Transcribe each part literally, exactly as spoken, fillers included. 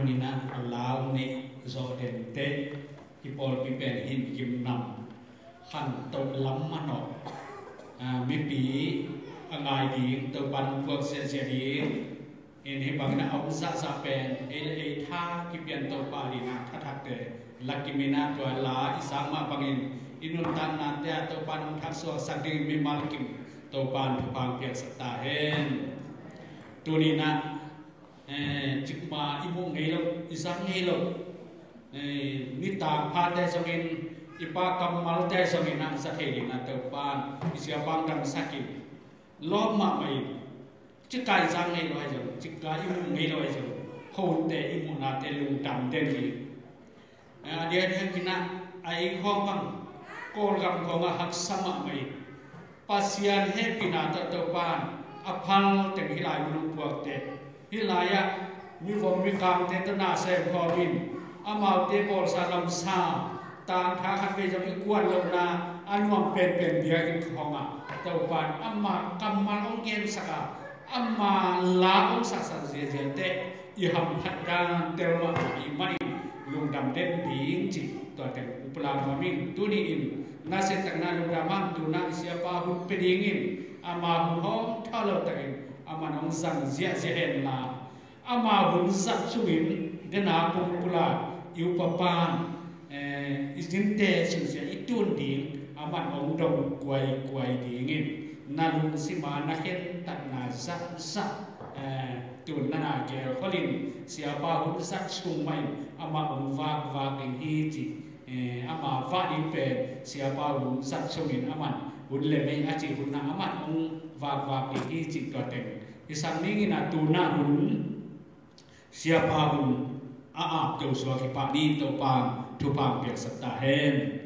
Nina a lau nih zawh dente i pawlpi pen hin gimnam khantoh lam manawh, a, mipi a ngai ding, Topan puak ziahziah ding. In hih bangin a om zahzah pen ei le ei tha kipian Topa dingin a thathakte la kimin a, tua la i sang mah bangin i nuntaknate ah Topan hong thaksuaksak dingin mimal kim Topan thupha piaksak ta hen. Tuni-in ah, eh, cikmah i muh ngei lo, i zang ngei lo, eh, nitak phate zongin, i pa kammalte zongin a za thei dingin ah Topan i siapa hong damsak in, lawp mahmah in. Cika i zang ngei lo ahi zong, cika i muh ngei lo ahi zong, hote i muhnate lungdam den hi. Eh, a diakdiakin ah, a ei khawng bang, Kawlgam khawng ah haksa mahmah in, Pasian hehpihna tawh Topan a phal teng hih lai mun hong puakte, hih lai-ah mivom mikangte tawh na sem khawm in, amaute bawlsa lamsa tangtha khat vei zong i kuan lohna a nuam penpen biakinn khawng ah Topan ama kammal hong gensak a, ama la hong saksak ziahziah teh i hamphat dan tel mahmah ahih manin lungdam den ding cih tua teng hong pulak nuam ing. Tuni-in na siangtho na lungdam hang, tu-in ah i siapa hun pia dingin ama hun hong tha lo takin aman hong zang ziahziah hen la, ama hun zat sungin den a pung pulak i upa pan, eh, i zinte sungsia i tun ding aman hong dong kuaikuai dingin na lungsim a na khentatna zahzah, eh, tun na na gelkholin siapa hun zat sung mahin amah hong vakvak ding hi ci, eh, ama vah ding pen siapa hun zat sungin aman hun le mei a cih hun ah amah hong vakvak ding hi ci tua teng i sang ning in ah tu-in ah hun, siapa hun a ap to suak hi pah ni. Topan thupha piaksak ta hen.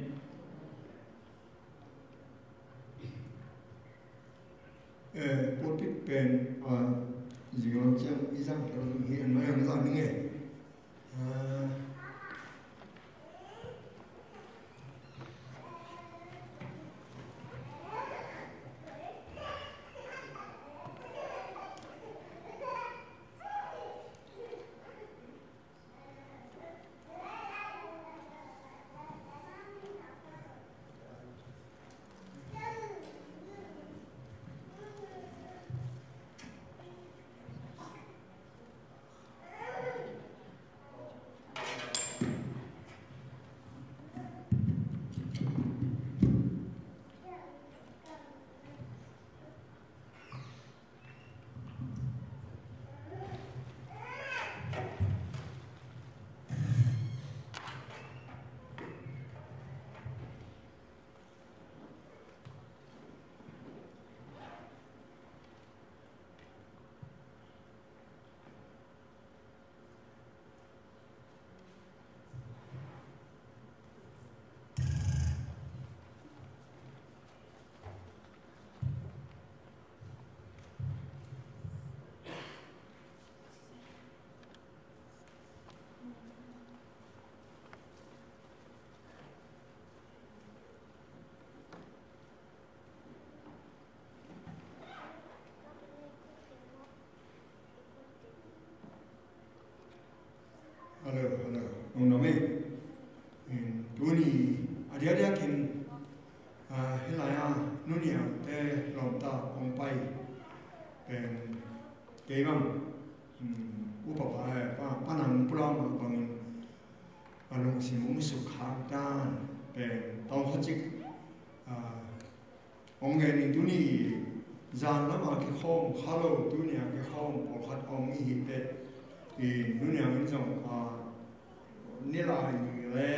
Eh, pulpit pen, ah, zinglam ciang i zang tel hi, a nuai ah zang ning e. Ah, Hello, hello. Nong na mei. In, tuni a diakdiakin, ah, hih lai-ah Nu Niangte lawmta hong pai pen kei bang, um, upa pa, eh, pa, pa nang pulak mah bangin a lungsim hong sukkhak dan pen tawmkhat cik, ah, hong gen ning. Tuni zan lama kikhawm kha lo, tuni a kikhawm pawlkhat hong i hi teh, i Nu Niang in zong, ah, nilai ni le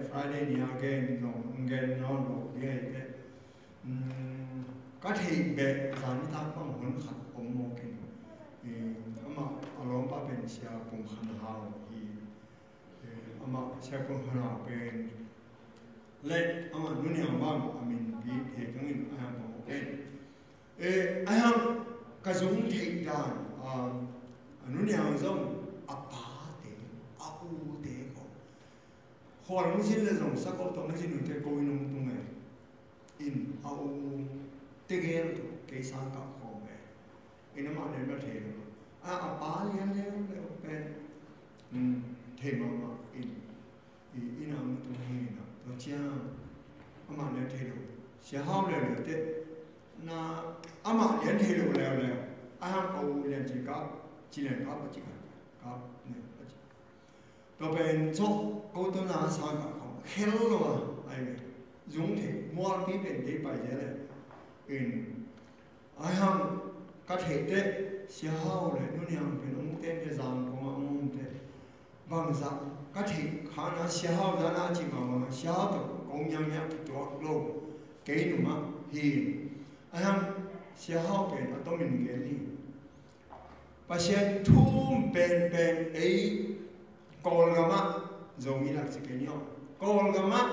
Friday ni a gen zong hong gen nawn lo ding hi teh. Um, ka theih beh zan nitak bang hun khat om mawk in, i, amah a lawmpa pen Sia Pum Khan Hau hi. Eh, amah Sia Pum Khan Hau pen le amah Nu Niang bang a min pi thei kangin a hiang bang ok. Eh, a hiang ka zong theih dan, ah, a Nu Niang zong a pate, a ute ko. Khual hong zin le zong sakawh tawh hong zin uh teh ko in hong tung e. In a u tegel tawh kei sang kah khawm e. In amah nen na thei lo. A, a pa lian leuleu pen, um, thei mahmah in, i, inn ah hong tung hi na, tua ciang amah lian thei lo, Sia Hau leuleu teh na, amah lian thei lo leuleu, a hang ko lian ci kap, ci lian kap a ci kap, kap ne a ci. Tua pen cawh ko tawh na sang kah khawng khel lo a, ai ve. Zung thei, mualpi pen kei pai zel e. In, ai hang ka theih teh, Sia Hau le Nu Niang pen hong ten teh, Zangkong ah hong om teh. Bangzah ka theih kha na, Sia Hau zah na ci mahmah, Sia Hau tawh kong ngiangngiah kituak lo. Kei nungah hi. Ai hang Sia Hau pen a tomin gen hi. Pasian thu um penpen ei Kawlgam ah, Zomi lak ci kei ni aw. Kawlgam ah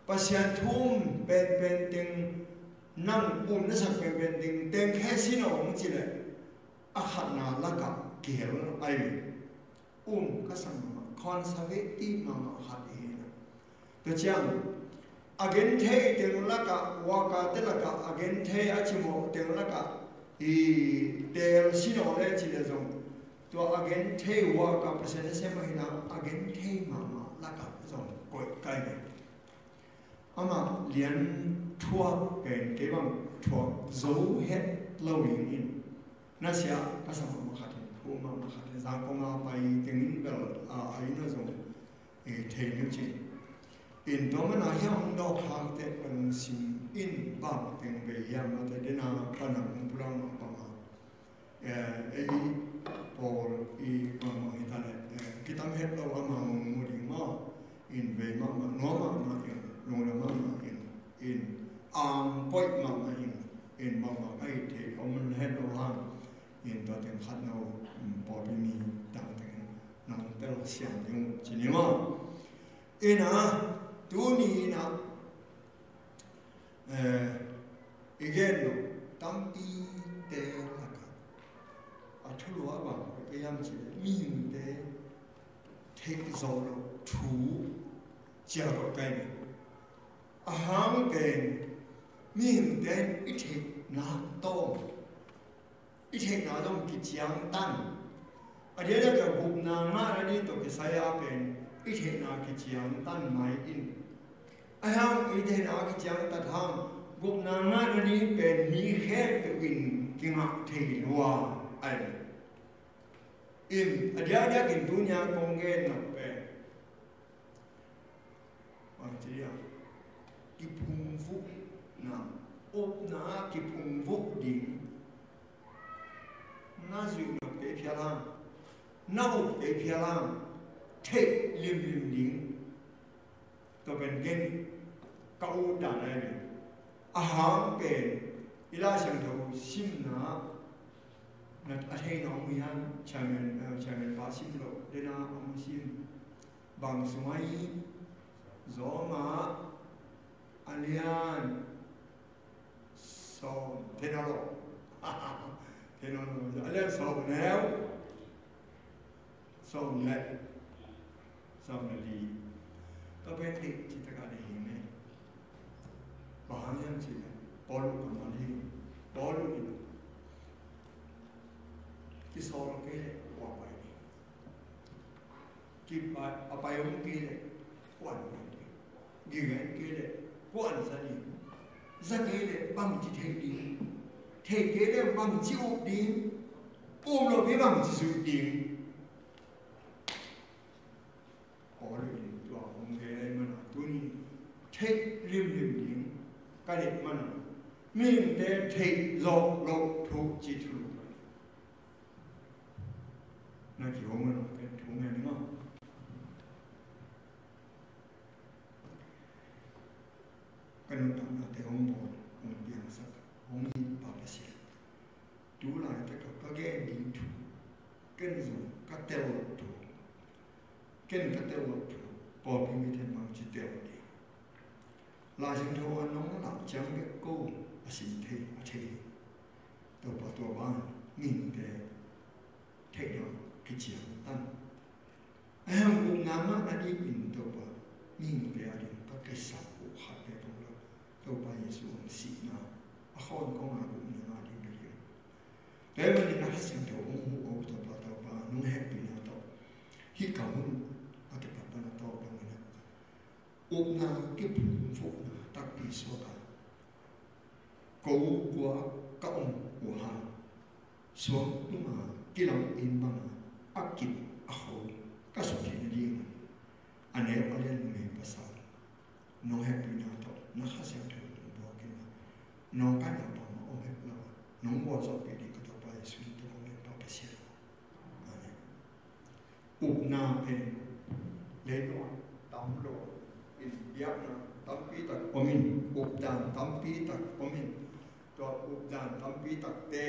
Pasian thu um penpen teng, nang um na sak penpen teng, teng khe sin aw hong ci leh, a khatna lakah kihel ai ve. Um ka sak mahmah, conservative mahmah khat hi na. Tua ciang, a genthei teng lakah, worker te lakah, a genthei a cimawh teng lakah, i teel sin aw le ci le zong, tua a genthei worker Pasian nasem ahi na, a genthei mahmah lakah zong koih kai ve. Amah lian thuak pen kei bang thuak zo het lo ding in, na sia ka sa mahmah khat in, thu mahmah khat in, Zangkong a pai teng in bel, a, a inn ah zong, e, thei ni ci. In tua man a hiam hong dawk khak teh ka lungsim in bang teng bei hiam a teh dena ka nang hong pulang a pang a. Eh, ei pawl i mahmah hi ta leh, eh, kitam het lo a mahmah mu ding maw. In vei mahmah, nuam mahmah in, lungdam mahmah in, in ang poih mahmah in, in mahmah ka hi thei om het lo hang. In tua teng khat no, um, pawlpi mi dang teng in nong tel siam ding uh ci ni maw. In a, tuni in a, eh, i gen lo, tampite lakah a thulu a bang, ka yam ci le, mihingte theih zawh loh thu cia ko kai ve. A hang pen, mihingte i theihna tawm, i theihna zong kiciangtan. A diakdiak a gupna ngahna ding tawh kisai a pen i theihna kiciangtan mai in. A hang i theihna kiciangtan hang gupna ngahna ding pen mi khempeuh in kingah thei lua ai. In a diakdiak in tunia kong gen nak pen bang ci a, kiphungvuhna, upna kiphungvuh ding. Na zuih nop kei phial hang, na up kei phial hang, theih limlim ding. Tua pen gen ka ut dan ahi. A hang pen i Lai Siangtho simna na a theihna om hiam, chairman, eh, chairman pa sim lo dena om sim. Bang sung ahi, Zawma a lian sawm, thei na lo. Thei na lo. A lian sawm neu. Sawm le. Sawm le li. Ka pen dik ci taka de hi me. Bang hang hiam ci le. Paul ka man hi. Paul in. Kisawl kei le, kua pai ni. Ki pai, a pai om kei le, kuan pai ding. Gingen kei le, kuan za ding. Za kei le, bangci thei ding. Thei kei le, bangci up ding. Um lo pi bangci zuih ding. Paul in tua hong gen ahih manin tuni theih limlim ding ka deih manin mihingte theih zawh loh thu ci thu lo. Na kihong a lo pen thu ngen maw? Ka nuntaknate hong bawl, hong piangsak, hong it Pa Pasian. Tu laitak a ka gen ding thu, ken zong ka tel loh thu, ken ka tel loh thu, pawlpi mite bangci tel ding. Lai Siangtho a nong lak ciang bek ko a sim thei, a thei hi. Topa tua ban mihingte theihna kiciangtan. Ahi hang gupna ngahna dingin Topa mihingte ading ka kisap uh khat bek om lo. Topa Jesu hong sihna a khawn kong a gupna ngah ding ka hi. Tua ahih manin a Kha Siangtho hong huh uh Topa, Topa nong hehpihna tawh hih ka hun a Upna kiphumfuhna takpi suak a, ko kua ka om uh hang, suang tunga kilang inn banga a kip a kho ka suak hi nading a, a neu a lian numei pasal, nong hehpihna tawh na Kha Siangtho nong buak in a, nawngkaina pang a om het lo a, nong buak zawhpih ding ka Topa Jesuh min tawh kong ngen, Pa Pasian aw. Amen. Upna pen leitungah tam lo in, biakna tampi tak om in, updan tampi tak om in, tua updan tampi takte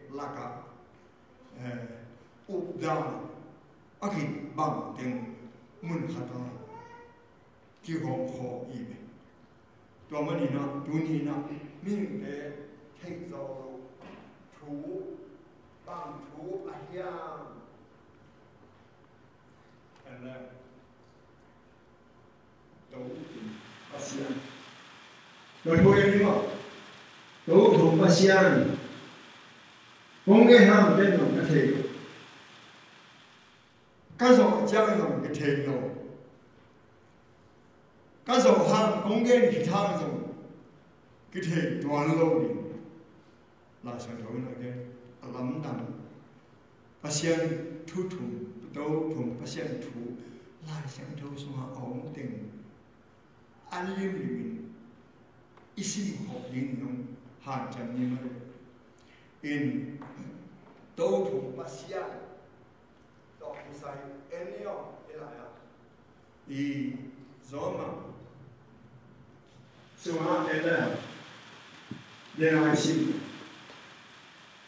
lakah, eh, updan a kibang teng mun khat ah kihong khawm hi ve. Tua manin ah tuni in ah mihingte theih zo lo thu, bang thu a hiam? And then, Topa Pasian. Tua thu en ni maw? Topa Pasian. Kong gen hang, ken zong ka thei lo. Ka zawh ciang zong kithei lo. Ka zawh hang kong gen khit hang zong kithei tuan lo ding. Lai Siangtho in a gen a lamdang. Pasian thu thum, Topa thum, Pasian thu Lai Siangtho sungah a om teng a limlimin i sim khawm ding in hong hanciam ni mah lo. In Topa thum Pasian tawh kisai en ni aw, i lai ah. I Roma sungah en le, den a i sim.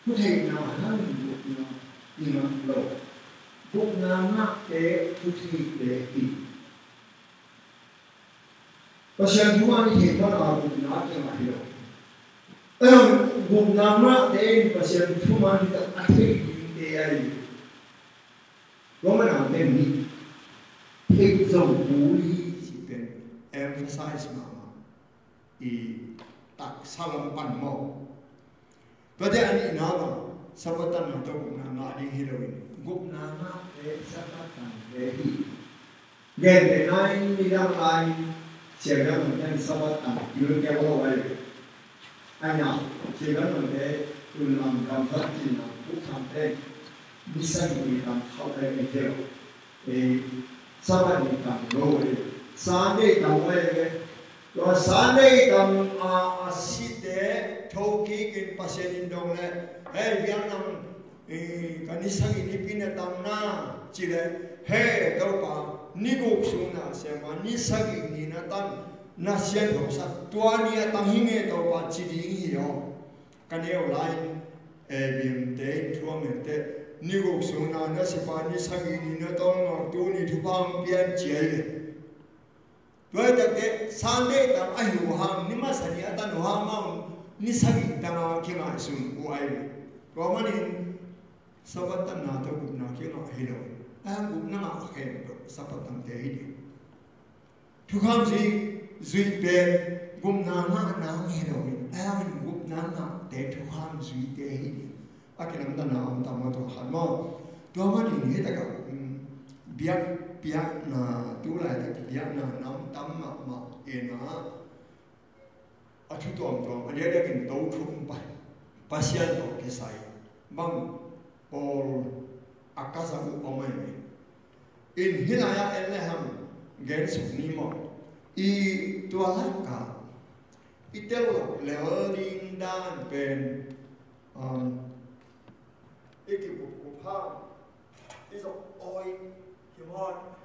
Thutheihna hang gupna i ngah lo. Gupna ngahte thutheite hi. Pasian thuman i theih pan a gupna kingah hi lo. Ahi zong gupna ngahte in Pasian thuman hi tak a theih dingte ahi. Tua manin pen hih theih zo kul hi cih pen emphasize mahmah. I taksa lam pan maw? Tuate a nihna bang Sabbath tanna tawh gupna ngah ding hi loin, gupna ngahte Sabbath tangte hi. Gentehna in nidang lai Sia Lian Lungte in Sabbath tang kilkeu lo ahi. Ahi na, Sia Lian Lungte tun lam gamsat cin lam thukham te ni sagih ni tang khauh ahi ve. Ei, Sabbath ni tang lo ahi. Sunday tang ahi ve. Tua Sunday tang a, a site thokikin Pasian in dong le, hei, biang nang, eh, ka ni sagih nipi na tang na, ci le, hei, Topa, ni guk sung na sem a, ni sagih ni na tang na siangtho sak, tua ni a tang hi nge Topa, ci ding hi aw. Ka neu lai-in, eh, bimte in thuam ente, ni guk sung na na sem a, ni sagih ni na tang na, tuni thupha hong pia in ci ahi ve. Tua hi takte Sunday tang ahi uh hang, ni masa ni a tan uh hang, amau ni sagih tang a kingaihsun uh ahi ve. Tua manin Sabbath tanna tawh gupna kingah hi lo. A gupna ngah khempeuh Sabbath tangte hi ding. Thukham zui, zui pen gupna ngahna hi lo in. A gupna ngahte thukham zuite hi ding. A kilamdanna om tam maw, tua khat maw? Tua manin hi takah, um, biak, biakna, tu laitak biakna nam tam mahmah in a, a thu tuamtuam, a diakdiakin to thum pa, Pasian tawh kisai bang pawl a kasa uh om ahi. In hih lai-ah en le hang gen suk ni maw? I tua lakah i tel lel ding dan pen, um, i kikupkup hang, i zong awi kimawh.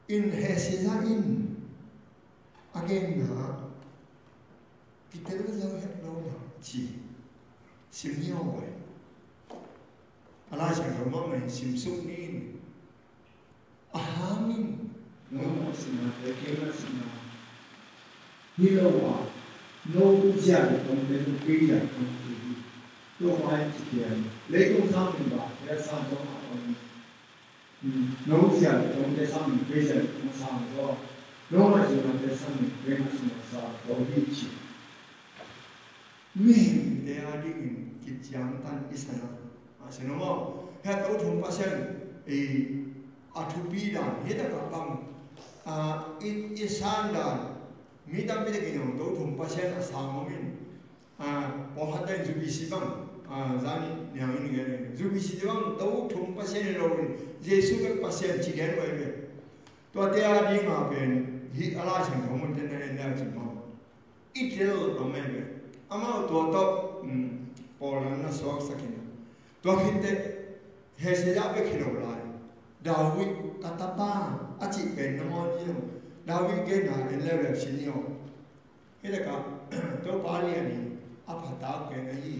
In Hesida in a genna kitel zo het lo na ci. Sim ni aw. A Lai Siangtho mahmah in sim suk ni in. A hang in nangmah sihna te keimah sihna hi lo a, No zia le tongte no kei zia tongte hi. Topa in ci pian. Leitung sang min ba, ya sang tong a tong. No zia le tongte sang min kei zia le tong sang zo. No ngaihsutnate sang min kei ngaihsutna sang zo hi ci. Mihingte a dingin kiciangtan i sa na. A, si no maw. Hia to thum Pasian, i, a thupi dan, hi ta ka bang. A, i, i san dan. Mi tampi takin hong to thum Pasian a sang om in. A, pawlkhat in U B C bang. A, zani niang in ngen. U B C bang to thum Pasian hi lo in. Jesu bek Pasian ci gen vai ve. Tuate a dinga pen, hi a Lai Siangtho mun ten na en na ci maw. I tel lo mei ve. Amau tua tawh, um, Paul na suaksak in. Tua khit teh, Hezekiah bek hi lo lai. David ka tapa, a cih pen nangawn hi lo. David genna en leuleu sin hi aw. Hi leh ka, Topa lian hi, a phatak pen ahi.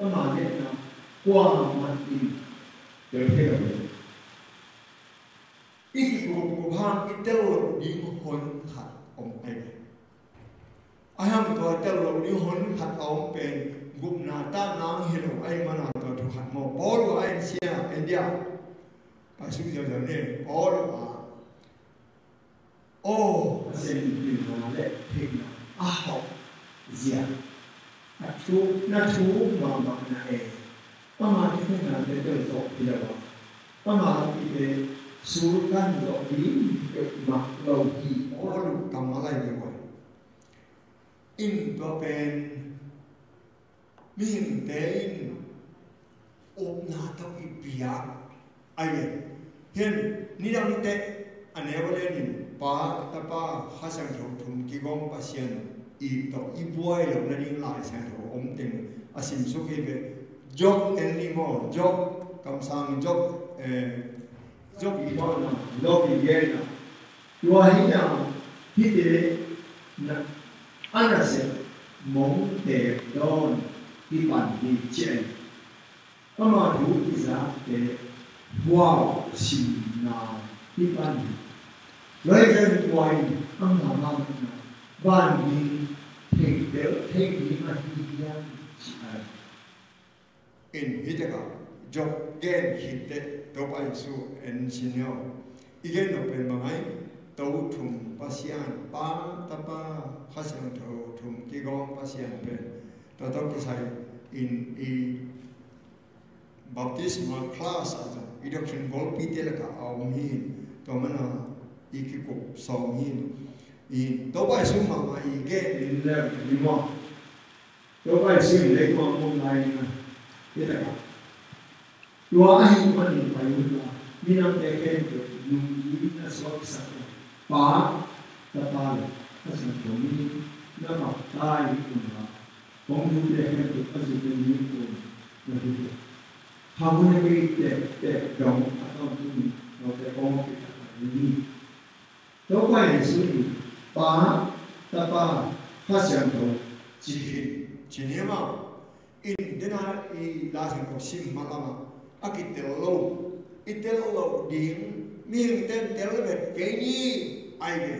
Ama lianna, kuamah in, tel thei lo. I kikup kup hang i tel loh ding hon khat om ai ve. A hang tua tel loh ding hon khat a om pen gupna ta nang hi lo ai mana tua thu khat maw. Paul a en sia en dia. Pai suk ziau ziau ne Paul a. Aw, Pasian in pilna le theihna a hawh zia. A thu, na thu mahmah na e. Ama thungetnate tel zawh hi lo a, ama lakkipte sulkan zawh ding peuhmah lo hi. Aw, luk kammal ai ve ua. In tua pen mihingte in upna tawh i piak. Ai ve, hian nidangte a neu a lianin Pa, Tapa, Kha Siangtho thum kigawm Pasian i tawh i buai loh nading Lai Siangtho om teng a simsuk hi ve. Job en ni maw, Job, kamsang Job, eh, Job i tawhna, Job i genna. Tua hi a, hihte na, a nasep mong teek dawn hi pan hi ci ai. Ama thu i zakte huau simna hi pan hi. Tua hi zan tua in ama mah na van ding thei tel thei ding ahi hiam ci ai. In hi tekah Job gen khit teh Topa Jesu en sin hi aw. I gen lo pen bang ai, to thum Pasian, Pa, Tapa, Kha Siangtho thum kigawm Pasian pen tua tawh kisai in i baptismal class ah zong i doctrine golpite lakah a om hi. Tua mana i kikup sawm hi. I Topa Jesu mahmah i gen in lem ni maw. Topa Jesu in leitung a om lai in a, hi takah tua ahih manin pai un la, minamte khempeuh nungzui na suaksak un. Pa, Tapa le Kha Siangtho min in na baptize un la, hong thute khempeuh a zuk ding un na hi hi. Kha hun a kei tektek dong a tawntung in note kong kithak na hi hi. Topa Jesu in Pa, Tapa, Kha Siangtho ci hi, ci ni maw. In dena i Lai Siangtho sim ma lama a kitel lo, i tel lo ding, mihingte in tel vet kei ni ai ve.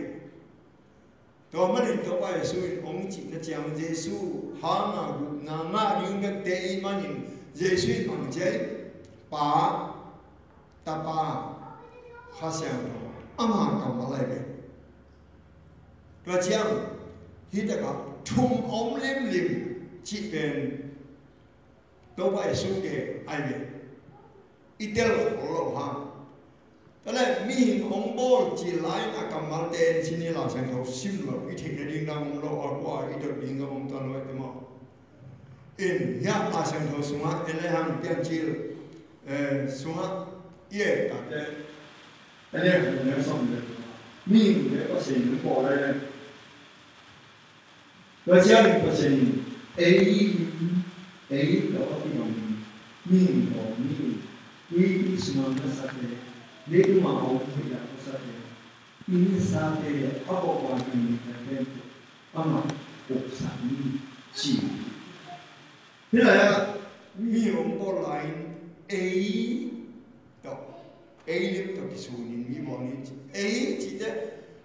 Tua manin Topa Jesu in hong cihna ciang Jesu hanga gupna ngah ding bek te i manin Jesu in bang ci ai? Pa, Tapa, Kha Siangtho, ama kammal ai ve. Tua ciang hi takah thum om limlim cih pen Topa Jesu te ai ve. I tel khol lo hang. Tua leh mihing hong bawl cil lai-in a kammalte en sin hi, Lai Siangtho sim lo i theihna ding dang om lo, a kua i dot ding zong om tuan lo e te maw. In hiah Lai Siangtho sungah en le hang Piancil, eh, sungah i et tak teh, a lian khat a neu sawm le kua, mihingte Pasian in hong bawl lai le. Tua ciangin Pasian in ei lim, ei tawh a kibangin mihing tawh mi in tuipi sungah nasate, leitungah a om theih lam nasate, i nasate le a kawhvai a nihte khempeuh amah uksak ni ci hi. Hih lai-ah mi hong bawl lai-in ei tawh, ei lim tawh kisunin mi bawl ni ci. Ei cih teh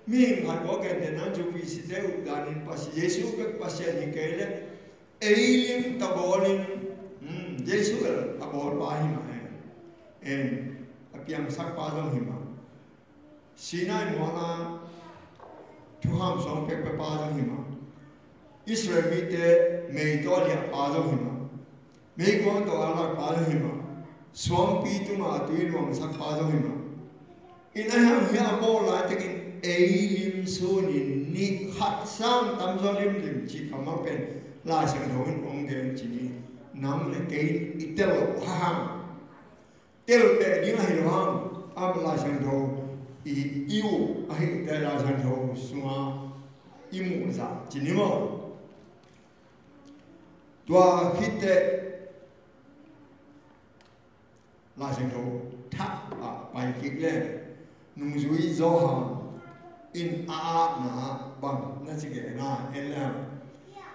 mihing khat kua gentehna U P C Jesu danin Pasi-, Jesu bek Pasian hi kei leh, ei lim ta bawlin, hmm, Jesu bel a bawlpa hi mah e. En, a piangsakpa zong hi mah. Sinai muala thukham suang pekpekpa zong hi mah. Israel mite mei tawh a liahpa zong hi mah. Meikuang tawh a lakpa zong hi mah. Suangpi tungah a tui luangsakpa zong hi mah. In a hiang hi a bawl laitakin ei lim sunin ni khat sang tamzaw limlim cih kammal pen Lai Siangtho in hong gen ci ni. Nang le kei in i tel loh hang. Tel teh ding ahi lo hang, a Lai Siangtho i, i uh ahi teh Lai Siangtho sunga i muh zah ci ni maw? Tua khit teh Lai Siangtho thak ah pai kik leng nungzui Johan in a atna ah bang na ci gen a en leng.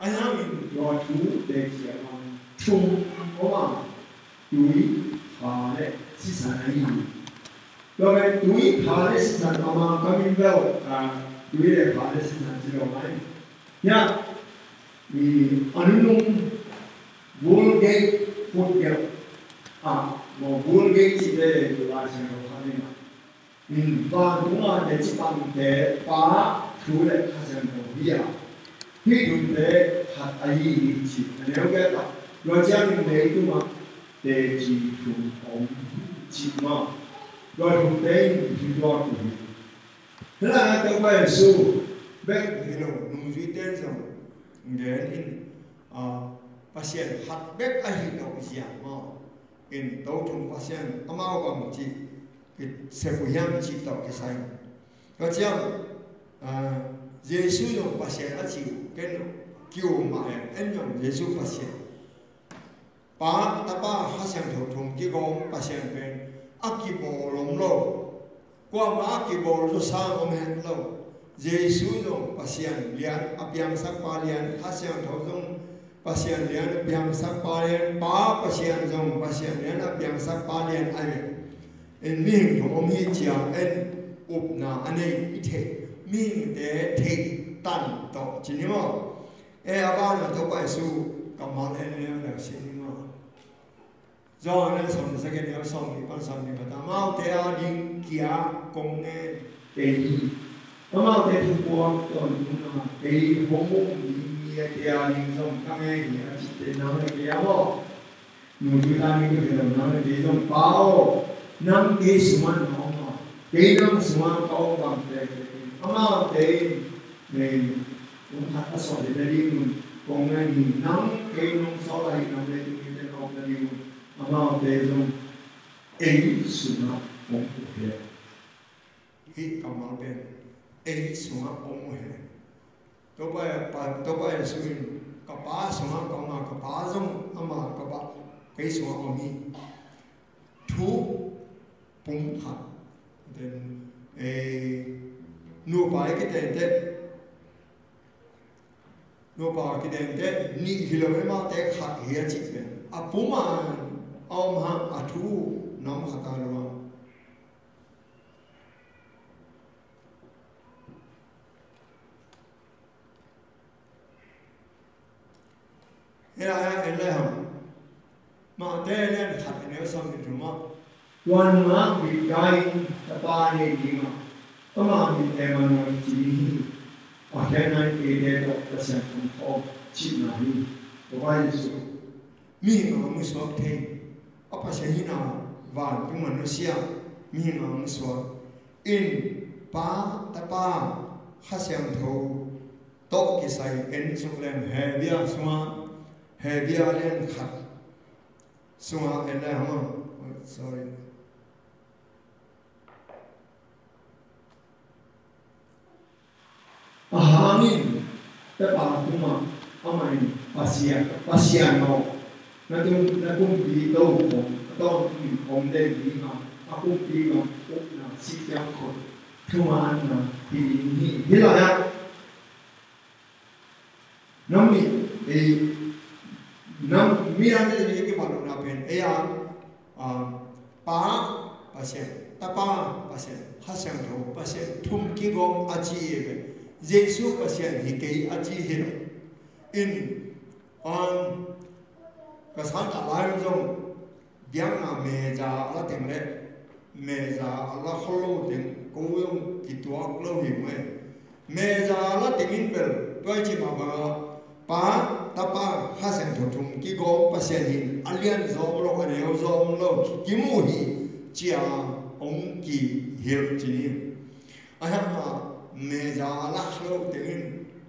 A hiangin tua thu teci a bang thum om a, tui, kha le sisan ahi hi. Tua pen tui, kha le sisan a mang kamin bel, a, tui le kha le sisan ci lo mai. Hiah, i, a nunung Vulgate, Vulgate, a, maw Vulgate cihte le Lai Siangtho khat hi mah. Vantung a teci pangte Pa, Thu le Kha Siangtho hi a, hih thumte khat ahi hi ci a neu kei ta. Tua ciangin leitungah teci thum om hi ci maw. Tua thumte in hih tua ku hi. Hih lai-ah Topa Jesu bek hi lo, nungzuite zong gen in, a, Pasian khat bek ahi lo zia maw. In to thum Pasian amau bang ci kisep uh hiam cih tawh kisai. Tua ciang, a, Jesu zong Pasian a ci uh ken ki-um mah e, en zong Jesu Pasian. Pa, Tapa, Kha Siangtho thum kigawm Pasian pen a kibawl om lo. Kuamah a kibawl zaw sang om het lo. Jesu zong Pasian lian a piangsakpa lian, Kha Siangtho zong Pasian lian a piangsakpa lian, Pa Pasian zong Pasian lian a piangsakpa lian ahi ve. En mihing thum om hi cia en upna a nei i theih, mihingte theih tan tawh ci ni maw. E, a banah Topa Jesu kammal en leuleu si ni maw. Johan le sawm le sagih neu sawm nih pan sawm nih pan ta, amaute a ding kia kong ngen kei hi. Amaute thupuak tawntung a kei hong um ding mite a ding zong ka ngen hi a cihte nang le kei a maw. Nungzui ta ding ka hi lo nang le kei zong Pa aw, nang kei sungah na om a, kei nang sungah ka om bang tektek in amaute in mei kum khat a sawh ding na ding un kong ngen hi. Nang kei nong sawh ahih nam le tung mite na om na ding un amaute zong ei sungah om uh hen. Hih kammal pen ei sungah om uh hen. Topa, pa, Topa Jesu in ka Pa sungah ka om a, ka Pa zong ama ka Pa kei sungah om hi. Thu pum khat. Then, eh, nupa i kitente Nupa kidente nih hi lo, amaute khat hi a cih pen a pum a om hang a thu nam khat a luang. Hih lai-ah en le hang. Mate lian khat a neu sawm nih thum ah, tua nungah Grik gai in Tapa nei ding a, ama min Emmanuel ci ding hi. A khiatna in eite tawh Pasian thangkhawm cihna hi. Topa Jesu mihing a hong musuak thei, a Pasian hihna vantung a nusia mihing a hong musuak in, Pa, Tapa, Kha Siangtho tawh kisai en suk leng Hebru sungah, Hebru lian khat sungah en le hang. Sorry. A hangin Tapa tungah amah in Pasian, Pasian aw, na tung, na kumpi to khong a tawntung in om ding a, a kumpi gam ukna sikiang khut thumanna hi ding hi. Hih lai-ah Nang mi, ei, nang mi nang te mi kipan lo na pen ei a, a, Pa Pasian, Tapa Pasian, Kha Siangtho Pasian thum kigawm a ci e ve. Jesu Pasian hi kei a ci hi lo. In, um, ka sangkah lai zong biakna meza a la teng le meza a la khol lo teng ko zong kituak lo hi mah. Meza a la teng in bel tua i cih mah bangin Pa, Tapa, Kha Siangtho thum kigawm Pasian hi a, lian zawm lo, a neu zawm lo kimu hi ci-a hong kihilh ci ni. Ahi hang a meza a la khol lo teng in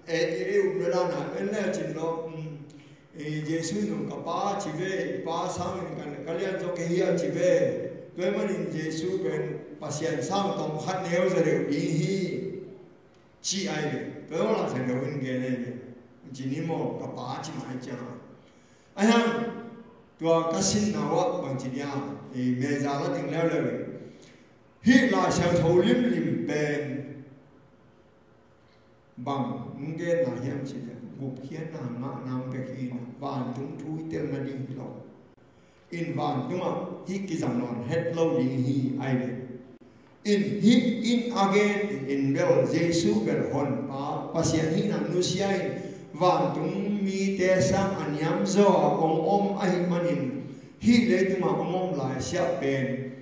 e, e, e, um le dan a en le cin lo, um, e, Jesu in zong ka Pa ci ve, Pa sangin ka, ka lian zaw kei hi a ci ve. Tua ahih manin Jesu pen Pasian sang tawm khat neu zaw deuh ding hi ci ahi ve. Tua ahih manin Lai Siangtho in gen ahi ve. Ci ni maw, ka Pa ci mai ciang a. Ahi hang tua ka sinna uah bang ci dia, e, meza la teng leuleu in. Hih Lai Siangtho limlim pen bang hong genna hiam cih leh gupkhiatna ngahna bek hi in, vantung thu i tel nading hi lo. In vantungah hih kizang nawn het lo ding hi ahi ve. In hih in a gen in bel Jesu bel Honpa Pasian hihna nusia in vantung mite sang a niam zaw a hong om ahih manin hih leitungah hong om lai siah pen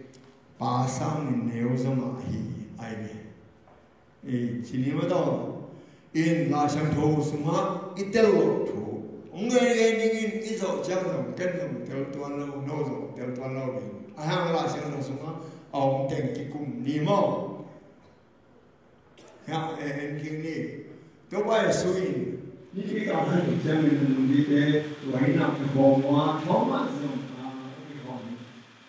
Pa sangin neu zaw mah hi ahi ve. E, ci ni maw taw. In Lai Siangtho sungah i tel loh thu hong gen gen dingin i zawh ciang zong ken zong tel tuan lo, no zong tel tuan lo ding. Ahi hang Lai Siangtho sungah a om teng kikum ni maw. Hiah e, en kik ni. Topa Jesu in ni kikal han ciangin a nungzuite tua hi nak kikhawm uh a, Thomas zong a kikhawm.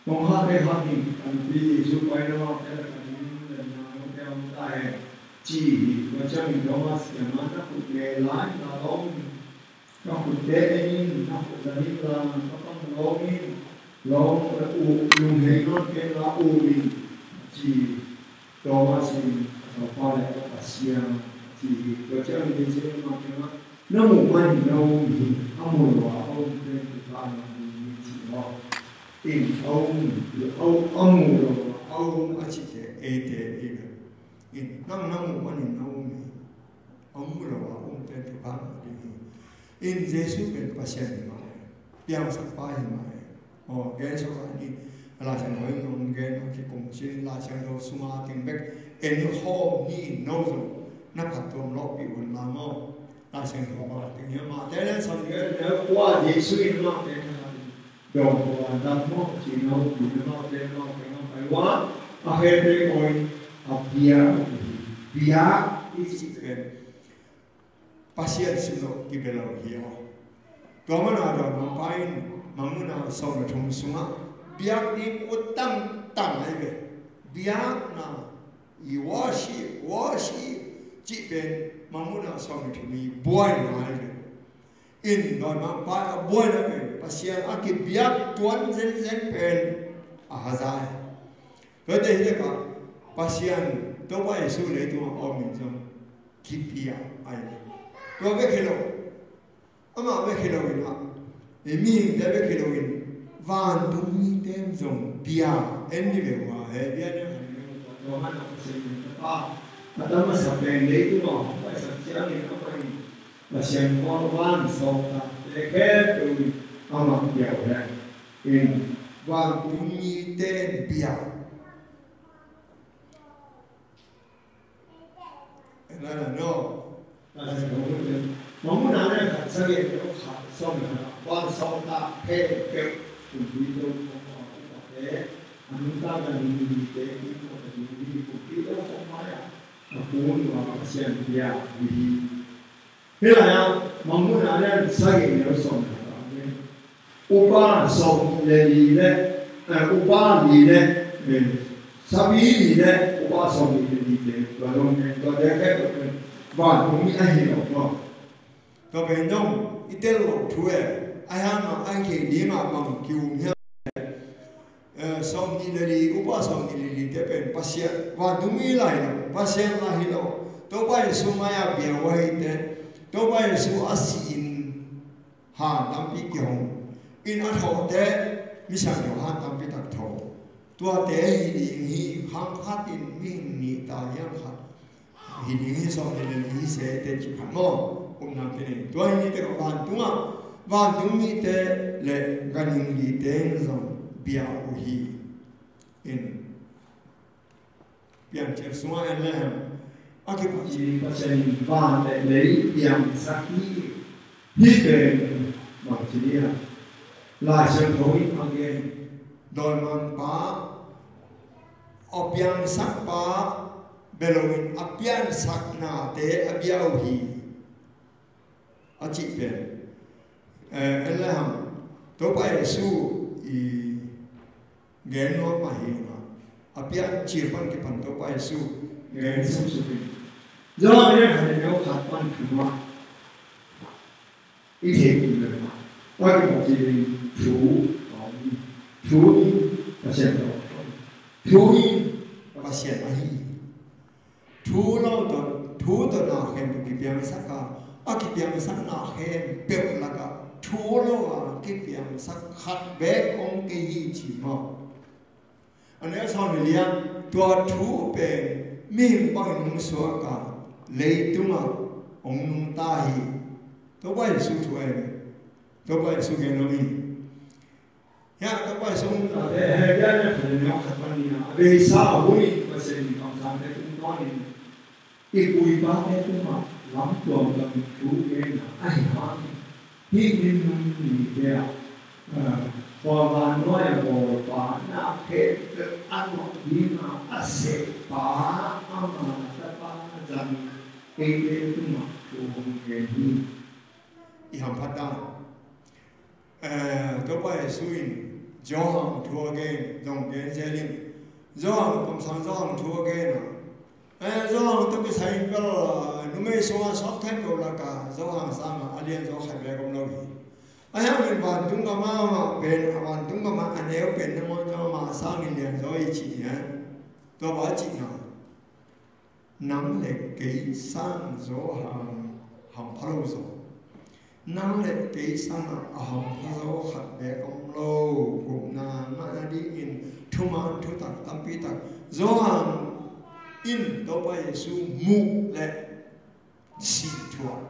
Kong khate khat in ka nupi Jesu pai lo a, pen ka ding lemna note om ta hen, ci hi. Tua ciangin Thomas kiangah, na khut le la in la lawm in, ka khutte en in, na khut la in la, ka pang lawm in, lawm, uh, lunghei nawn kei la um in, ci. Thomas in, ka Topa le ka Pasian, ci hi. Tua ciangin Jesu in ama kiangah, na muh manin na um hi, a mu lo a a um pen thupha ngah ding hi, ci maw. In a um, a um, a mu lo a a um a cihte eite hi ve. In nang na muh manin na um hi, a mu lo a a um pen thupha ngah ding hi. In Jesu pen Pasian hi mah e, piangsak pa hi mah e. Aw, gen suk a ni, a Lai Siangtho in hong gen a kikum cin, Lai Siangtho sunga teng bek en khawm ni in no zong na phattuam lawhpih un la maw. Lai Siangtho bang teng hiam, Mate lian sawm le kua, Jesu in amaute thahat in, dawng kua dam maw, ci no, pi na amaute, amaute ngam pai ua, a khete koi, a biak, biak i cih pen Pasian sin lo kibia lo hi aw. Tua mana Dawi Mangpa in Mangmuhna sawm le thum sungah biak ding ut tangtang ahi ve. Biakna i worship, worship cih pen Mangmuhna sawm le thum i buaina ahi ve. In Dawi Mangpa a buaina pen Pasian a kibiak tuan zenzen pen a haza hi. Tuate hi leh ka Pasian Topa Jesu leitungah a om in zong kipia ahi. Tua bek hi lo, amah bek hi lo in ah, mihingte bek hi lo in, vantung mite in zong pia en ni ve ua he, bia ne han ne ua, tua han a Pasian in tapa a tam masa pen leitung a hong paisak ciangin amah in Pasian khual van sawltakte khempeuh in amah pia uh hen. In vantung mite in pia. Mangmuhna lian khat, sagih le khat, sawm le khat ah, van sawltak khempeuh kumpi to, kumpi to, a nungta ka nungte, kumpi to, kumpi to, kumpi to, a kun uh a Pasian pia uh hi. Hih lai-ah Mangmuhna lian sagih le sawm le khat ah, upa sawmnih le li le, eh, upa li le, eh, sapi li le upa sawmnih le li te, tua dong, eh, tuate khempeuh pen vantung mi ahi lo maw. Tua pen dong i tel loh thu e, ahi hang a, ahi kei ding a bang ki-um hiam? Eh, sawmnih le li, upa sawmnih le li te pen Pasian, vantung mi lah hi lo, Pasian lah hi lo. Topa Jesu mai-ah bia uh ahite, Topa Jesu a si-in han tampi kihong in, a thawhte misiangtho han tampi tak tho. Tuate hi ding hi, khang khat in mihing nih ta hiang khat. Hi ding hi sawm ni le ni hi se te ci phat maw? Upna kine. Tua hi ni te ka vantung ah, vantung mite le ganhing mite in zong bia uh hi. In Piancil sungah en le hang, a kipat ci Pasian in van le lei piangsak hi. Hih pen bangci dia? Lai Siangtho in a gen, dawimangpa, a piangsakpa bia lo in a piansaknate a bia uh hi, a cih pen, eh, en le hang, Topa Jesu i gen nuam mah hi a, a piancil pan kipan Topa Jesu gen sumsuk in. Johan lian khat le neu khat pan thum ah i theih ding leh, tua kipat ci ding thu a om hi. Thu in Pasian tawh a om. Thu in Pasian ahi hi. Thu lo tawh, thu tawh na khempeuh kipiangsak a, a kipiangsak na khempeuh lakah thu lo a kipiangsak khat beek om kei hi ci maw? A neu sawm le li ah, tua thu pen mihing bangin hong suak a, leitungah hong nungta hi. Topa Jesu thu ahi. Topa Jesu gen lo hi. Hiah Topa Jesu hong tate, Hebru lian khat le neu khat pan ni ah, a beisa a hun in Pasian in kamsangte tungtawnin i pu i pate tungah lamtuam takin thu genna ahi hangin, hih minung nite ah, ah, tua vannuai a bawlpa na khempeuh a nuam dinga a seppa ama tapa zang eite tungah thu hong gen hi. I hamphat dan. Eh, Topa Jesu in Johan thu a gen, zong gen zel in. Johan, kamsang Johan thu a gen a. Eh, Johan tawh kisai in bel, eh, numei sungah suak khempeuh lakah Johan sangah a lianzaw khat beek om lo hi. Ahi hangin vantung gam ah amah pen, a vantung gam ah a neu pen nangawn zong amah sangin lianzaw hi ci hi. Tua bang a cihna. Nang le kei sang Johan hampha lo zaw. Nang le kei sangah a hampha zaw khat beek om lo. Gupna ngah nadingin thuman thutak tampi tak Johan in Topa Jesu muh le sih thuah.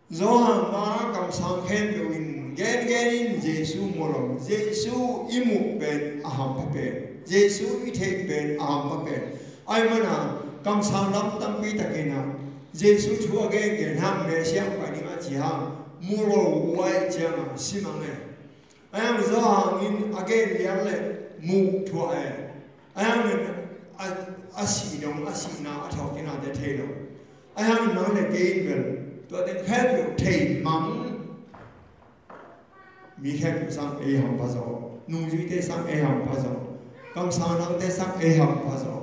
Johan mah kamsang khempeuh in gengen in Jesu mu lo. Jesu i muh pen a hampha pen, Jesu i theih pen a hampha pen. Ahih manin kamsang lam tampi takin ah Jesu thu a gengen hang, Messiah hong pai ding a ci hang mu lo uh ahih ciangin si mang e. Ahi hangin Johan in a gen lian le muh thuah e. Ahi hangin a, a sih dong, a sihna, a thawhkiknate thei lo. Ahi hangin nang le kei in bel tua teng khempeuh thei mang. Mi khempeuh sang ei hampha zaw, nungzuite sang ei hampha zaw, kamsang dangte sang ei hampha zaw.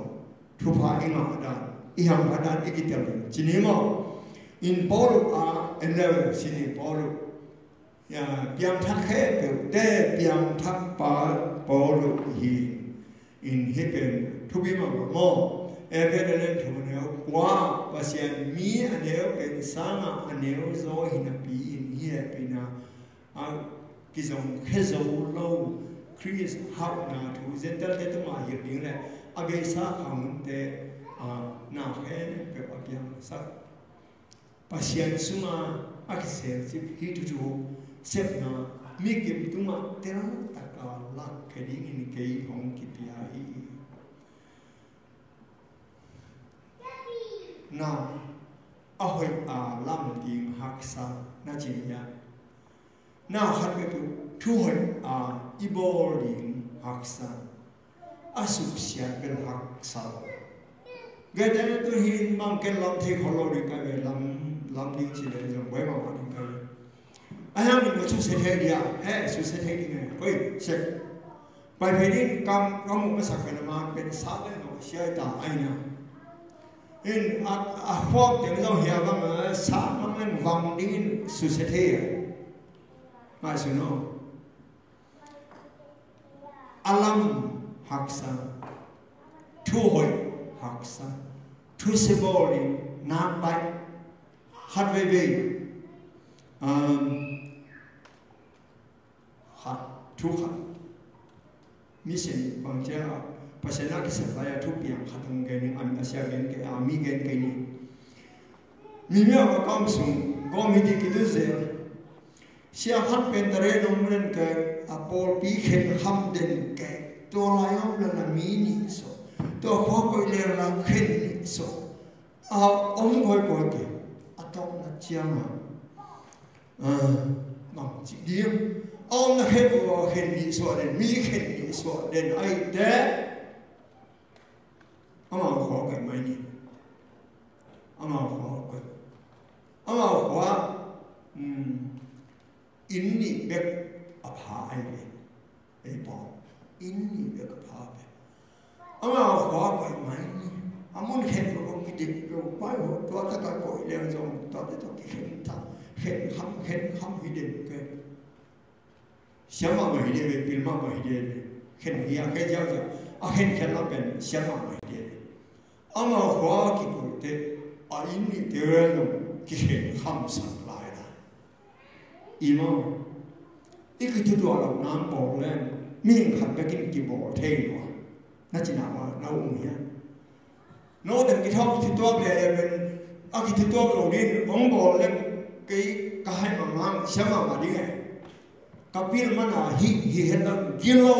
Thupha i ngah dan, i hampha dan i kitel ding ci ni maw? In Paul uh a en le uh, si ni Paul uh. Ya, piangthak khempeuhte piangthakpa Paul uh hi. In hih pen thupi mahmah maw? Efesa lian thum a neu kua, Pasian mi a neu pen sangah a neu zaw hi napi in hih hehpihna a kizong khia zo lo Khrist hauhna thu Gentile-te tungah hilh ding le a beisa khanghunte, a, na khempeuh a piangsak. Pasian sunga a kiselcip hih thuthu sepna mikim tungah teltaka lakkhia dingin kei hong kipia hi. Na a hoih a lam ding haksa na ci hiam? Na khat peuhpeuh thuhoih a i bawl ding haksa, a suksiat bel haksa lo. Gentile tu hin mang ken lam thei khol lo ding ka ve, lam, lam ding ci le zong buai mahmah ding ka ve. Ahi hangin ka susia thei dia, he, susia thei ding e, koi sek. Pai phei ding kam, kam mu masak pen a man pen sa pen lo sia ta aina. In a, a huap teng zong hia bang, eh, sa mang leng vang dingin susia thei e. Mai su no. A lam haksa, thuhoih haksa, thusia bawl in nak baih, khat veivei, um, khat, thu khat. Mission bang ciang a, Pasian a kisap lai a thupiang khat hong gen ning, a sia gen kei, a mi gen kei ning. Mi mi a ka kam sung gawm hi ti kitu zel. Sia khat pen tare nong len kei, a pawlpi khen kham den kei. Tua lai om lana mi nih so, tua khua koih leng la khen nih so, a om koi koi kei. A tawpna cianga, ah, mang ci ding. A omna khen ko khen nih suah den, mi khen nih suah den ai te. Amau khua koih mai ni. Amau khua koih. Amau khua, um, inn nih bek a pha ai ve. Ei pawl, inn nih bek a pha ve. Amau khua koih mai ni. A mun khen ko kong kidik lo pai ho, tua taka koih leng zong, tua te tua kikhen ta, khen kham, khen kham hi den kei. Siam mahmah hi ding ve, pil mahmah hi ding ve. Khen hi a, khen ziauziau. A khenkhiat lam pen siam mahmah hi ding ve. Amau khua kikoihte, a inn nihte rel lo, kikhen khamsak lai la. I maw, i kithutuah lo nang bawl leng, mihing khat bekin kibawl thei lua. Na cina maw, na um hiam? Note kithawk kituak lele pen, a kituak lo din hong bawl leng, kei ka hai mahmah, siam mahmah ding e. Ka pil mana hi, hi hen lang gilo,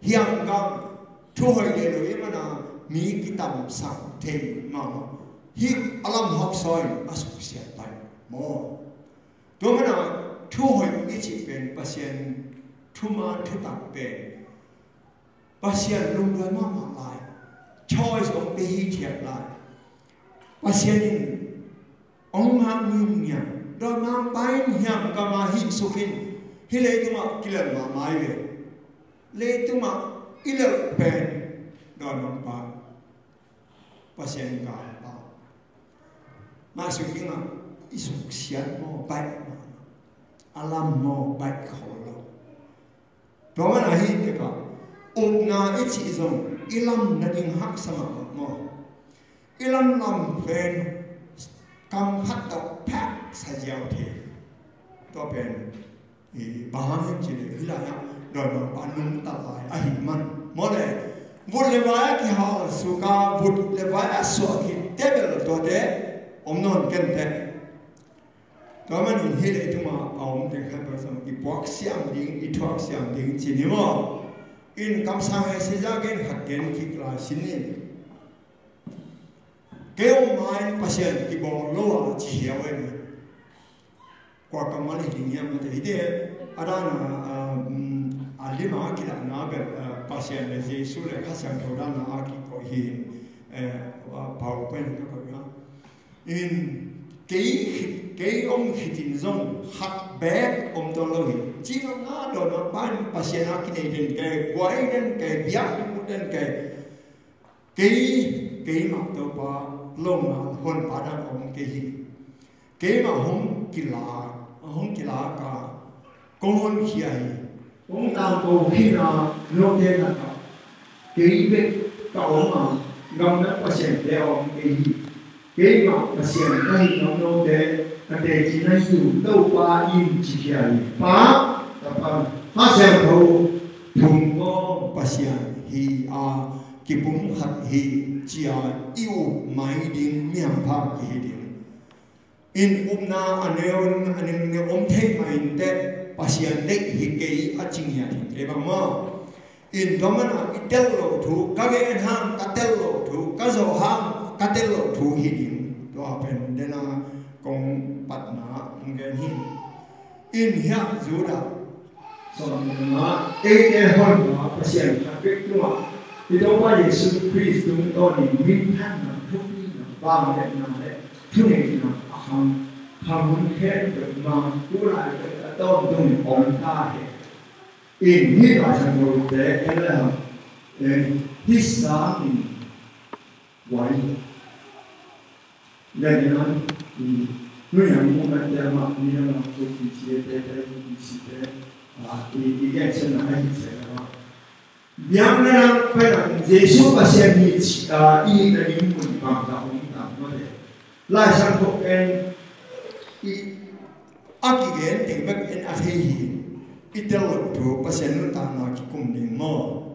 hiam gam, thu hoih lelo i mana mi kitamsak thei mahmah. Hi a lam hawk sawi a suksiat pai maw. Tua mana thu hoih i cih pen Pasian thu man thutak pen Pasian lungduai mahmah lai. Choice hong pe hithiat lai. Pasian in hong ngak ngiamngiam. Dawimangpa in hiam gama hih suk in. Hih leitungah kilel mahmah hi ve. Leitungah i lelh pen Dawimangpa, Pasian galpa. Mah suk dingah i suksiat maw baih mahmah. A lam maw baih khol lo. Tua mana hi tekah upna i cih zong i lam nading haksa mahmah maw. I lam lam pen kam khat tawh phek sa ziau thei. Tua pen i bang hang hiam cih leh hih lai-ah Dawimangpa nungta lai ahih man maw le. Vut le vai a kihal suka vut le vai a suah khit tebel tuate om nawn kenteh. Tua manin hih leitungah a om teng khat peuh zong i puak siam ding, i thuak siam ding ci ni maw? In kamsang he siza gen khat gen kik lai sin in. Kei om main Pasian kibawl lo a ci hiau en. Kua kammal hi ding hiam mate hi te. A dana, a, um, a lima a kilahna bel, a, Pasian le Jesu le Kha Siangtho dana a kikoih hi. Eh, a, pau pen ka koih a. In kei khit, kei om khitin zong khat bek om tuan lo hi. Ci lo na dawn a pan Pasian a kinei den kei, guai den kei, biak den kei. Kei, keimah Topa lo na honpa dan om kei hi. Keimah hong kila, hong kila ka, kong honkhia hi. Hong tangko khina note na ka. Kei bek ka om a, gamdang pasiante a om kei hi. Keimah Pasian ka hi ngam note, ka teci na hi uh Topa in ci khia hi. Pa, Tapa, Kha Siangtho, thum kong Pasian hi a, kipum khat hi, cia i up mai ding, mihampha kihi ding. In upna a neu, a neu, neu om thei mah inteh, Pasian deih hi kei a ci ngiat hi kei bang maw. In tua mana i tel lo thu, ka gen hang ka tel lo thu, ka zawh hang ka tel lo thu hi ding. Tua pen dena kong patna hong gen hi. In hiah Judah sawmna, eite honpa Pasian khat pek tungah i Topa Jesu Khrist tungtawnin minthanna, thupina, vangliatna le thuneihna a khang, khang hun khempeuh mang kulai pek a tawntungin om ta hen. In hih Lai Siangthote en le hang, eh, hih sangin guai. Len in an, i, nui ang mu na te ama, ni na ma ko ti si te te, ti si te, a, i, i gen sen na ai se na ma. Biang na nang pai nang Jesu Pasian ni ci, a, i na ding mun bang ta hong ta ma te. Lai Siangtho en, i, a kigen teng bek en a thei hi. I tel lo thu Pasian nuntakna kikum ding maw.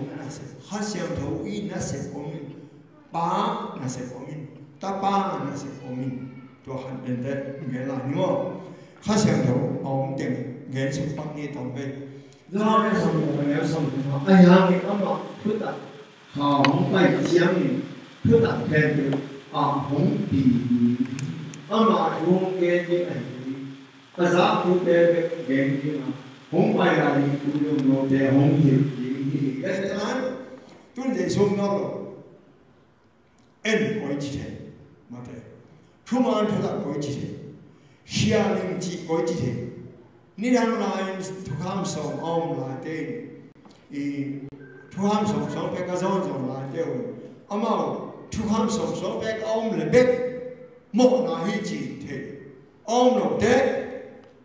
Siangtho nasep, Kha Siangtho i nasep om in, Pa nasep om in, Tapa nasep om in. Tua khat pen te gen lai ni maw. Kha Siangtho a om teng gen suk pak ni tawm ve. Johan a lian sawm le guk, a neu sawm le thum ah, ahi hangin amah thutak kha hong pai ciangin thutak khempeuh ah hong pi ding hi. Amah thu hong gen ding ahi hi. A zakpute bek gen ding a, hong pai lai ding thu zong note hong hilh ding hi. Tun Jesu om nawn lo. En koici thei, mate. Thuman thutak koici thei. Sialing cih koici thei. Nidang lai-in thukham sawm a om laite in, i thukham sawm sawm pek a zawn zawn laite uh, amau thukham sawm sawm pek a om le bek mawhna hi ci thei. A om lote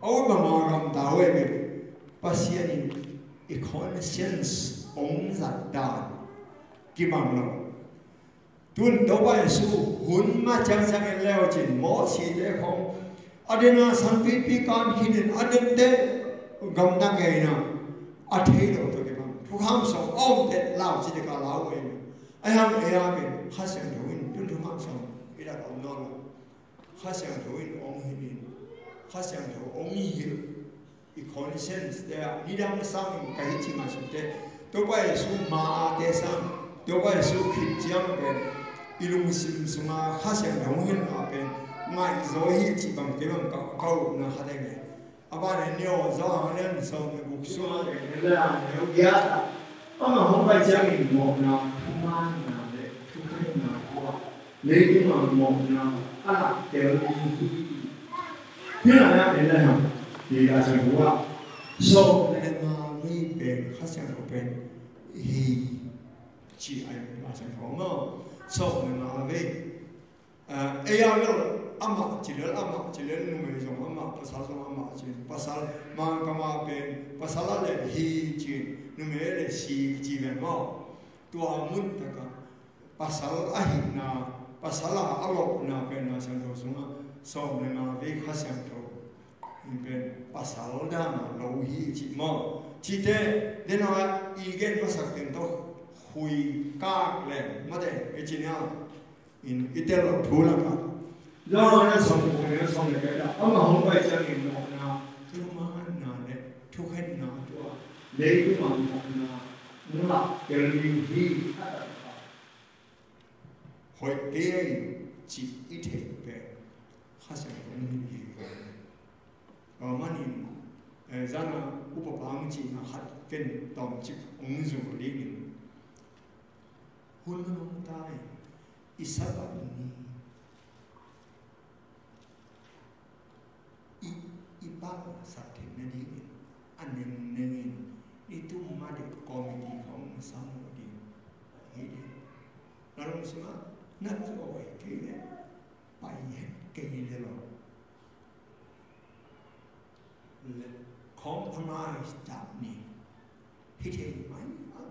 a ut mahmah gamta uh e. Pasian in i conscience hong zat dan kibang lo. Tun Topa Jesu hun mah ciangciang en leu cin Mawsi te khong a dena santuipi kan khinin a dente gamta ngeina a thei lo tawh kibang. Thukham sawm a om te lau ci deka lau ei. Ai hang ei a pen Kha Siangtho in tun thukham sawm i dak om nawn lo. Kha Siangtho in ong hilhin, Kha Siangtho ong hilh. I conscience te ah nidang sangin ka hi ci ngaihsut te, Topa Jesu ma a te sang, Topa Jesu khit ciang pen i lungsim sunga Kha Siangtho hong hilhna pen ngaihzaw hi ci bang kei bang ka, ka upna kha deng e. A ban e nio zaw hang lian sawm le guk sung a le le a neu giat a, ama hong pai ciangin mawhna, thumanna le thukhenna tua leitung a mawhna a lak tel ding hi. Hi lai ah en lai hang, hi lai sang hua. Sawm le nga vei pen Kha Siangtho pen hi ci ai lai sang hua maw. Sawm le nga vei. Ah, ei a bel amah ci lel, amah ci lel, numei zong amah, pasal zong amah ci. Pasal, Mangkam a pen pasal a le hi ci, numei a le si ci ven maw. Tua mun taka pasal ahihna, pasal a a lawhna pen Lai Siangtho sungah sawm le nga vei Kha Siangtho in pen pasal dana lo hi cih maw? Cite, dena i gen masak ten tawh khui kak le mate i ci nia in i tel lo thu lakah. Johan a sawm le khat, sawm le khat ah, ama hong pai ciangin mawhna, thumanna le thukhenna tua leitung a mawhna nungak tel ding hi a taktak. Hoih kei ei cih i theih pen Kha Siangtho hong hilh hi. Tua manin, eh, zana upa pa hong cihna khat ken tawmcik hong zul dingin, hun hong ta in i Sabbath ni i, i pahsak theihna dingin a nengnengin i tum ma ding committee khong na sam uh ding hi ding. Na lungsim ah na tuah kei leh pai het kei leh lo. Le khong a ngai dak ni hi thei mai a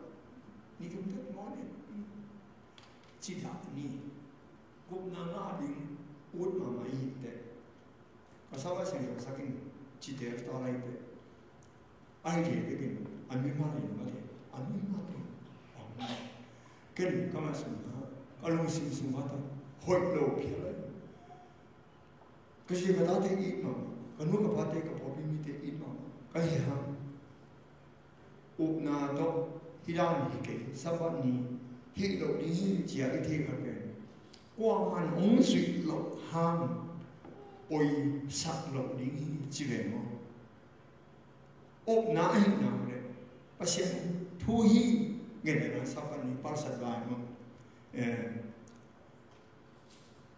ni tum tek maw ni ci dak ni gupna ngah ding ut mahmah i hi teh. Ka sau a siang ka sak in ci tel ta lai teh. Ai thei tekin a mimal in mate, a mimal in a mimal. Ken ka ngaihsutna, ka lungsim sungah tawh hoih lo phial lai. Ka zi ka tate it mahmah, ka nu ka pate, ka pawlpi mite it mahmah ka hi hang. Upna tawh hih dan hi kei, Sabbath ni hih loh ding hi ci-a i theih khat pen kuaman hong zuih loh hang poisak loh ding hi ci ve maw? Upna ahih nak leh Pasian thu hi. Ngen le na Sabbath ni palsat lai maw? Eh,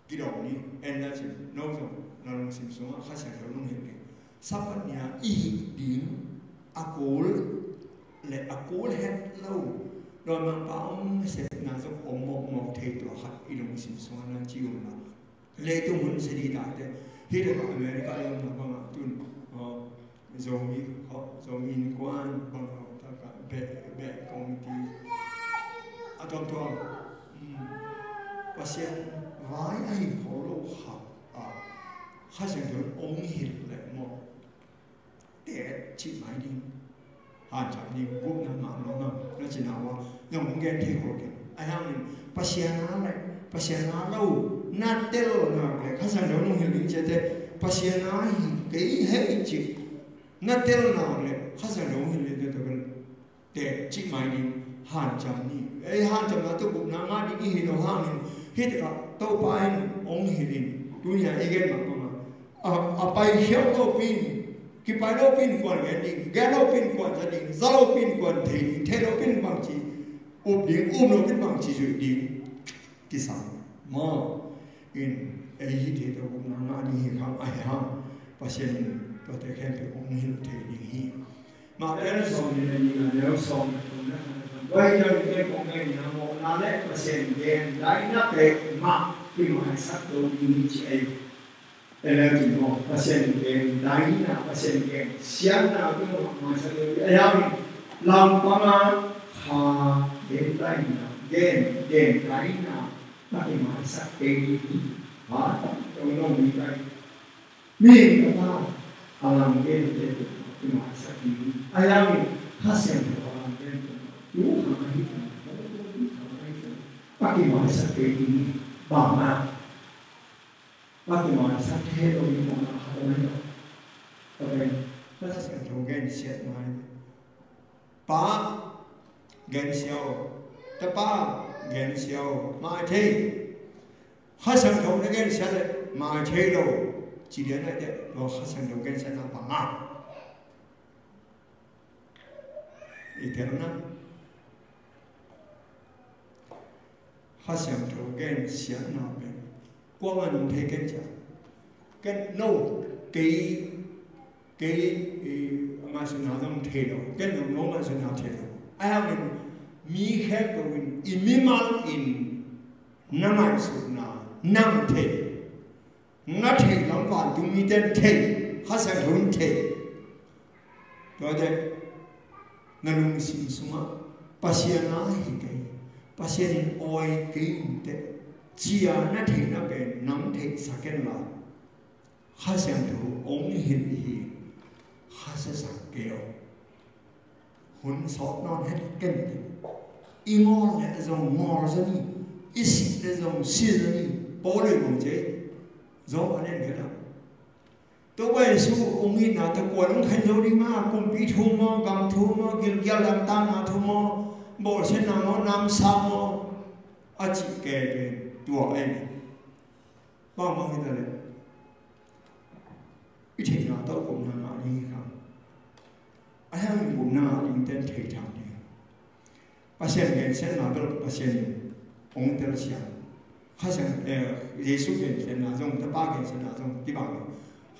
gidawng ni en na cin, no zong na lungsim sungah Kha Siangtho lunghilh ding. Sabbath ni-a i hih ding a kul le a kul het lo, dawimangpa hong sepna zong om mawkmawk thei tua khat i lungsim sungah na ci un la. Leitung hun sidi date. Hih takah America i omna bangah tun, aw, Zomi, aw, Zomi innkuan bangah takah beh, beh kong ti. A tuamtuam. Hmm. Pasian vai ahi kholo kha, ah, Kha Siangtho hong hilh leh maw? Tet cih mai ding. Hanciam ding, gupna ngah nuam a, na cina ua, zong hong gen thei khol kei. Ahi hangin, Pasian a leh, Pasian a lo, na tel nak leh, Kha Siangtho lunghilh ding ciate, Pasian a hi kei hei cih na tel nak leh, Kha Siangtho lunghilh ding ciate, tel cih mai ding, hanciam ni. Ei hanciamna tawh gupna ngah ding i hi lo hangin, hih takah Topa in hong hilh in, tuni-a i gen mah bangah, a, a pai khiau lopi in, Kipai lopi in kuan gen ding, gen lopi in kuan za ding, za lopi in kuan thei ding, thei lopi in bangci up ding, um lopi in bangci zuih ding. Kisam maw? In ei hi thei tawh gupna ngah ding hi khang, ahi hang Pasian in tuate khempeuh hong hilh thei ding hi. Matthai a neu sawm nih le nihna, a neu sawm nih le thumna khan, tua hi ciangin kei kong gen ning a, mawhna le Pasian gen daihna peuhmah kimaisak lo ding hi, ci ei. Tua leh tua maw, Pasian gen daihna, Pasian gen siatna kimaisak lo ding. Ahi hangin lampang a kha gen daihna, gen, gen daihna a kimaisak kei ding hi. Ha? Tua lo ding hi. Mi in ka ta a lam gente tua kimaisak ding hi. Ahi hangin Kha Siangtho a lam gente tua tu khang ahi tua, tu khang ahi tua, a kimaisak kei ding hi. Bang a, a kimaisak thei lo ding mawhna khat om hi lo. Tua pen Kha Siangtho gensiatna hi. Pa gensia aw, Tapa gensia aw, mai thei. Kha Siangtho na gensia leh mai thei lo, ci lian ahih teh, tua Kha Siangtho gensiatna bang a i telna. Kha Siangtho gensiatna pen kuamah in hong thei ken cia. Ken no, kei, kei, eh, ngaihsutna zong thei lo. Ken zong no ngaihsutna thei lo. Ahi hangin mi khempeuh in, i mimal in na ngaihsutna, nang thei. Na theih lam vantung mite in thei, Kha Siangtho in thei. Tua teh na lungsim sungah Pasian a hi kei, Pasian in awi kei in teh, ci a na theihna pen nang theihsak in la, Kha Siangtho hong hilh hi, kha siasak kei aw. Hun sawt nawn het ken. I ngawl leh zong ngawl zaw ni, i sih leh zong si zaw ni. Paul in bang ci, Job a lian khat ah, Topa Jesu hong itna tawh kuan hong khen zo ding a, kumpi thu maw, gam thu maw, gilkial lamtakna thu maw, bawlsiatna maw, namsau maw, a cih kei pen tua ei. Bangbang hi ta leh i theihna tawh gupna ngah ding hi khang. Ahi hangin gupna ngah dingte in thei tham ding. Pasian gensiatna bel Pasian in hong telsiam. Kha Siang, eh, Jesu gensiatna zong, Tapa gensiatna zong kibang lo.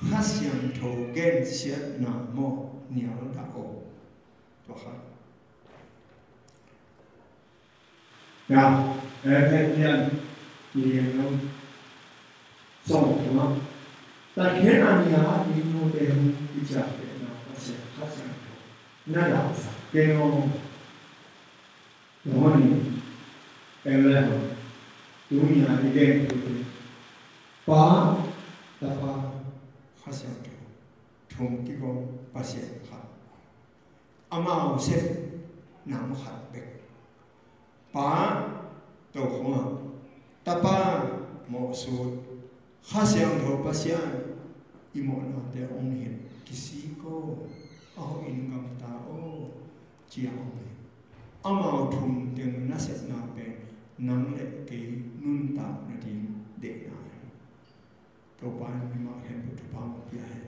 Kha Siangtho gensiatna maw, nial dah aw. Tua khat. Ya, eh, eh, lian, lian lo. Sawm thum ah, Pathian a nia a ding note hong kiciamtehna Pasian Kha Siangtho na dahsak ken aw. Tua manin en le hang, tuni a i gen thute, Pa, Tapa, Kha Siangtho, thum kigawm Pasian khat. Amau sep nam khat bek. Pa tokhom ah, Tapa mawhsut, Kha Siangtho Pasian i mawhnate hong hilh kisik aw, a hoih in gamta aw, ci-a hong hilh. Amau thum teng nasepna pen nang le kei nuntak nading deihna hi. Topa in mimal khempeuh thupha hong pia hen.